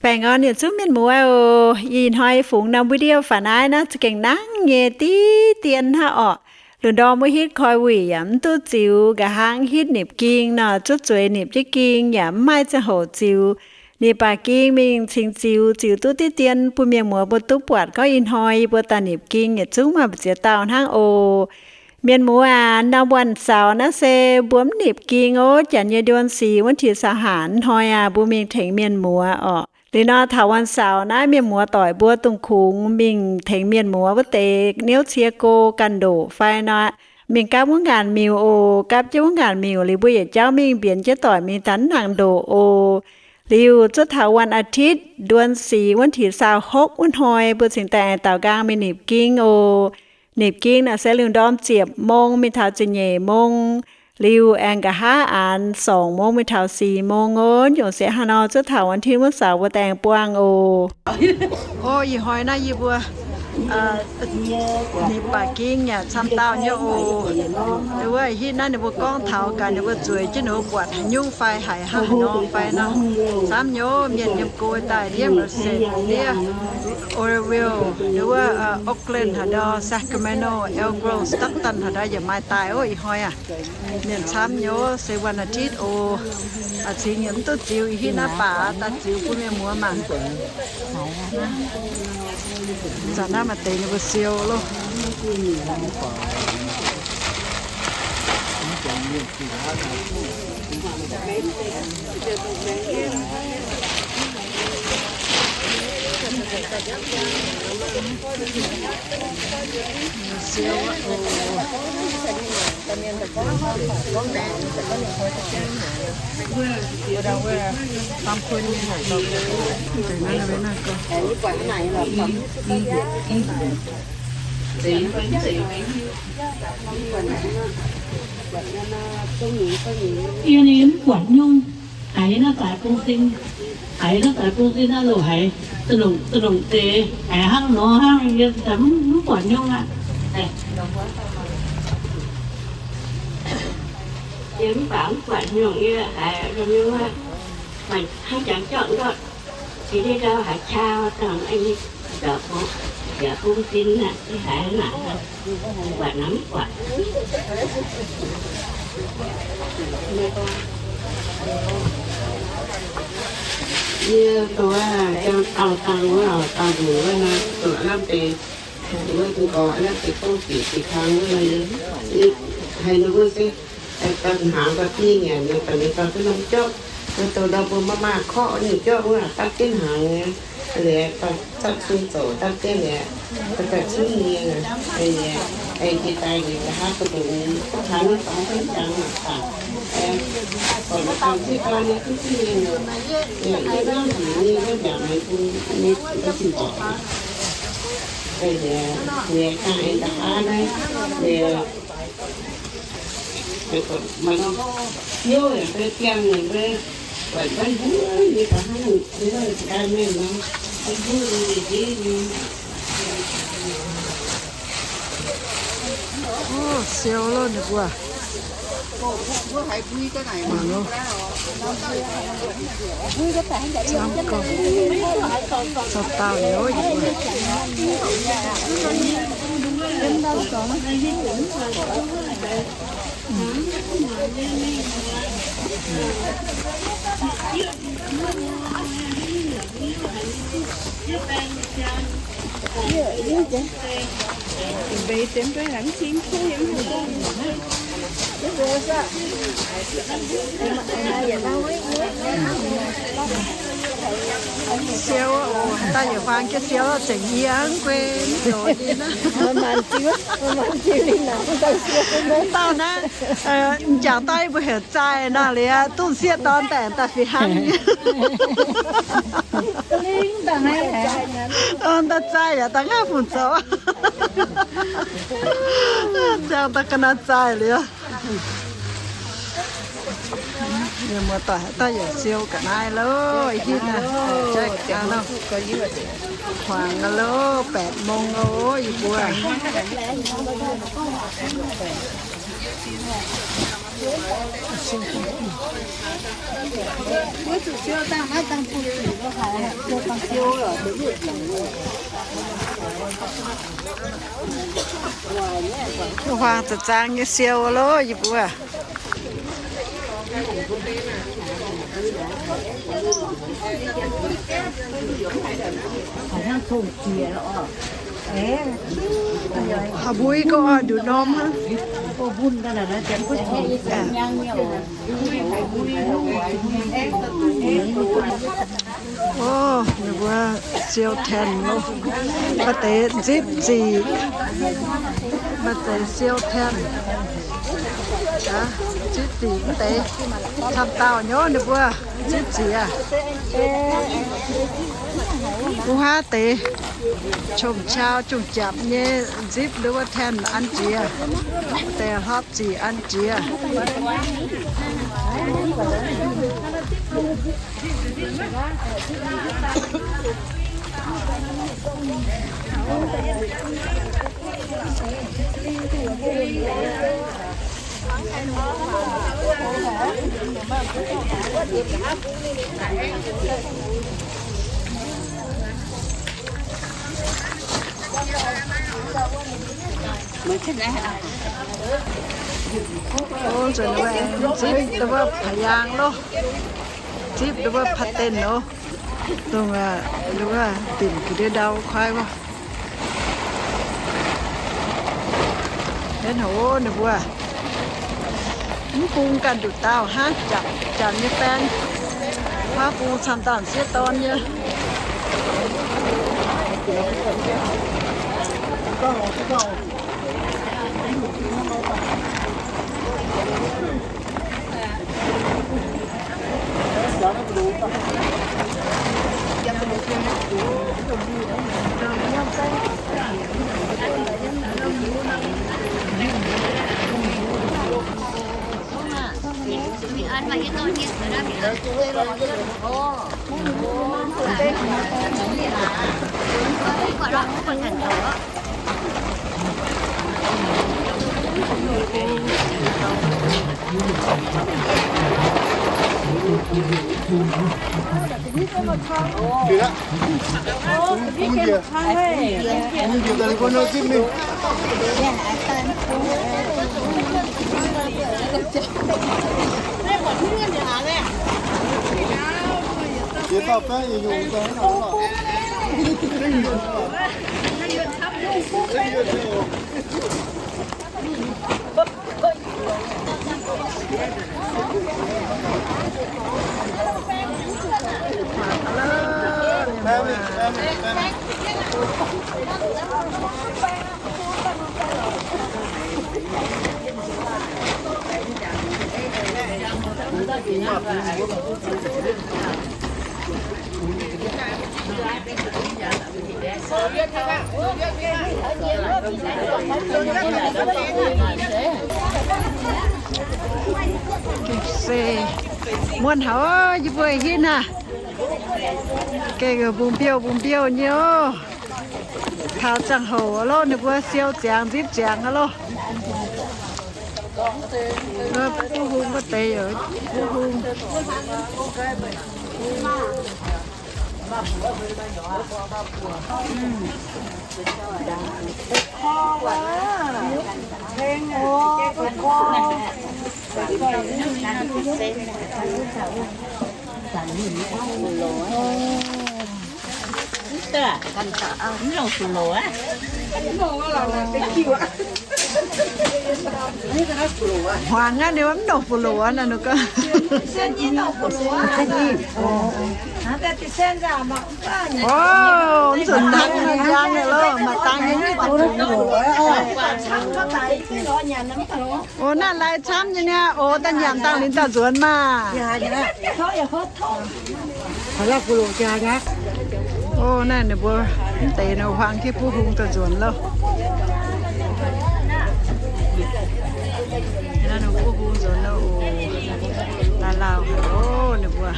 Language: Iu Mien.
Baengh orn yietc zungv mienh muoz oc. Ih hnoi fungx norm video faaux naaiv naaiv za'gengh nangv nyei diqv dien hnangv orqc. Lungh ndorm wuov hitv koi wuic yaac mv duqv ziux, nqa'haav hitv nipc ging nor, zuov zueiz nipc jienv ging yaac mv maaih ziangh hoc ziux. Nipc baac ging mingh cingx ziux, ziux duqv diqv dien bun mienh muoz mbuo duqv buatc gorngv ih hnoi yie mbuo daaih nipc ging yietc zungv maaih mbu'ziex dauh hnangv oc. Mienh muoz aac, norm วันเสาร์ naaiv se mbuo mv nipc ging oc. Janx nyei เดือนสี่ วันที่ซาวห้า hnoi aac, mbuo mingh tengx mienh muoz orqc. Liuz nor taux วันเสาร์ naaiv mienh muoz doic mbuo dongh kungx mingh tengx mienh muoz wuov deix niouv cie go ganh ndoqc fai nor, mingh gapv wuov ngaanc miuc oc. Gapv jienv wuov ngaanc miuc liuz, mbuo yietc jauv mingh mbienx jienv doic mingh daaih nangc ndoqc oc. Liuz zuov taux วันอาทิตย์ เดือนสี่ วันที่ซาวหก wuov hnoi mbuo cingx daaih aengx daaux nqaang mingh nipc ging oc. Nipc ging naaic se lungh ndorm ziepc mong mingh taux ziepc nyeic mong, liuz aengx nqa'haav aanx สอง mong mingh taux สี่ mong oc. Nyungc se haaix nor zuov taux วันอาทิตย์ wuov เสาร์ mbuo daaih aengx buangh oc. O, ih hnoi naaiv yie mbuo nipc baac ging yaac camv dauh nyei oc. Wuov hitv naaiv ninh mbuo gorngv taux gaax ninh mbuo zueiz jienv ninh mbuo buatc haaix nyungc fai haiz hnangv haaix nor fai nor. Camv nyei, mienh yiem go daaih ndiev Merced, ndiev Oroville, wuov Oakland haaix ndau, Sacramento, Elk Grove, Stockton haaix ndau yaac maaih daaih oc. Ih hnoi aac, mienh camv nyei, se วันอาทิตย์ oc. Aa, cingx yaac mv duqv ziux, ih hitv naaiv baac daaih ziux bun mienh muoz mangc. Zanc naaiv maaih deix ninh mbuo siou loh. Yie ninh mv buatc nyungc. Haiz naaiv zaaix bung sin, haiz naaiv zaaix bung sin naaiv loz haiz, za'longc za'longc deix haiz hnangv nor hnangv yie mv buatc nyungc aqv. Yie mv baac mv buatc nyungc, yie haiz nyungc aqv. Hnangv jangx jauv ndortv, jiex ndiev ndau haiz qaqv dangh, yaac bung sin aqv, haiz naaic, buatc naaic mv buatc. Yie dongh wuov jangx dauh dangh wuov, dauh nzunc wuov naaiv, zuqc lamh deix, wuov nqorngv lamh deix gong ziqc ziqc kang wuov, haiz ninh mbuo se daaih hnaangx daaih biei nyanc nyei, daaih ninh daaih duqv norm jauv, dongh ndau mbuo maaz-maaz korqv nyungc jauv wuov, dapv jienv hnaangx nyei, liuz daaih zatv cun zoux dapv jienv liuz, daaih cunv nyei, liuz, jiex daaih liuz nqa'haav dongh duqv hnangv nor, dongh jienv jangx mangc baac, gorngv dangh jienv daaih nyei duqv jienv nyei, yie hnangv haaix nyungc nyei wuov mbiaauc meih bun nyei, liuz, dangh aengx nqa'haav naaiv, liuz, Siou loh ninh mbuo. Camv gau, camv dauh youz. Siou oc, daaih yietc huaang jienv siou zengc yie mv guei mv zoux ninh aqv. Mv dauh naaiv, m'jangc daaih mbuo heuc Zaaih nor liuz, duqv sieqv dorn daaih daaih fih hnangv. Daaih Zaaih yaac daaih ngaanv fungc zoux. Ziangh daaih ga'naaiv Zaaih liuz. Mienh muoz-doic haaix dauh yaac siou ga'naaiv loh, hitv naaiv, jaiv ga'naaiv loh. Hmuangx loh, แปดโมง loh, yie mbuo. Huaang za'zaang nyei siou loh, yie mbuo. Haaix mbuo gorngv oix nduqc norm hnangv. Ov, ninh mbuo siou tanh loh. Maaih deix nzipc ziqc, maaih deix siou tanh. Nzipc ziqc maaih deix, camv dauh nyei ninh mbuo nzipc ziqc aqv. Wuov haav deix qongx qau qongx japc nyei nzipc nduov wuov tanh an jiex, deix hlopv ziqc an jiex. Ov, nzipc nduov wuov pa'yaangh loh. Nzipc nduov wuov pa'den loh. Dongh nduov wuov dinc ga'ndiev ndau kuaaiv wuov. Hnangv naaiv ninh mbuo mv bung ganh nduqc dauh hnangv, janx nyei baeng. Huaav bung camv dauh sieqv dorn nyei. Se muonc haic, yie mbuo hinv aav. Gengh mbungv mbiouh mbungv mbiouh nyei oc. Taux ziangh hoc loh, ninh mbuo siou ziangx nzipc ziangx loh. Buv hung wuov deix yaac buv hung. Hmuangx aqv, ninh mbuo mv nongc fu-loc aqv, ninh gorngv. Ov, mv zuqc dangx nyei, njang nyei loh, maaih dangx nyei. Ov, naaiv lai camv nyei niaa. Ov, daaih nyanc dangh linz daaih nzuonx maah. Ov, naaiv ninh mbuo mv deix nor huaang jienv buv hung daaih nzuonx loh. Naaiv ninh buv hung nzuonx loh. Ov, laauh laauh haic ov, ninh mbuo.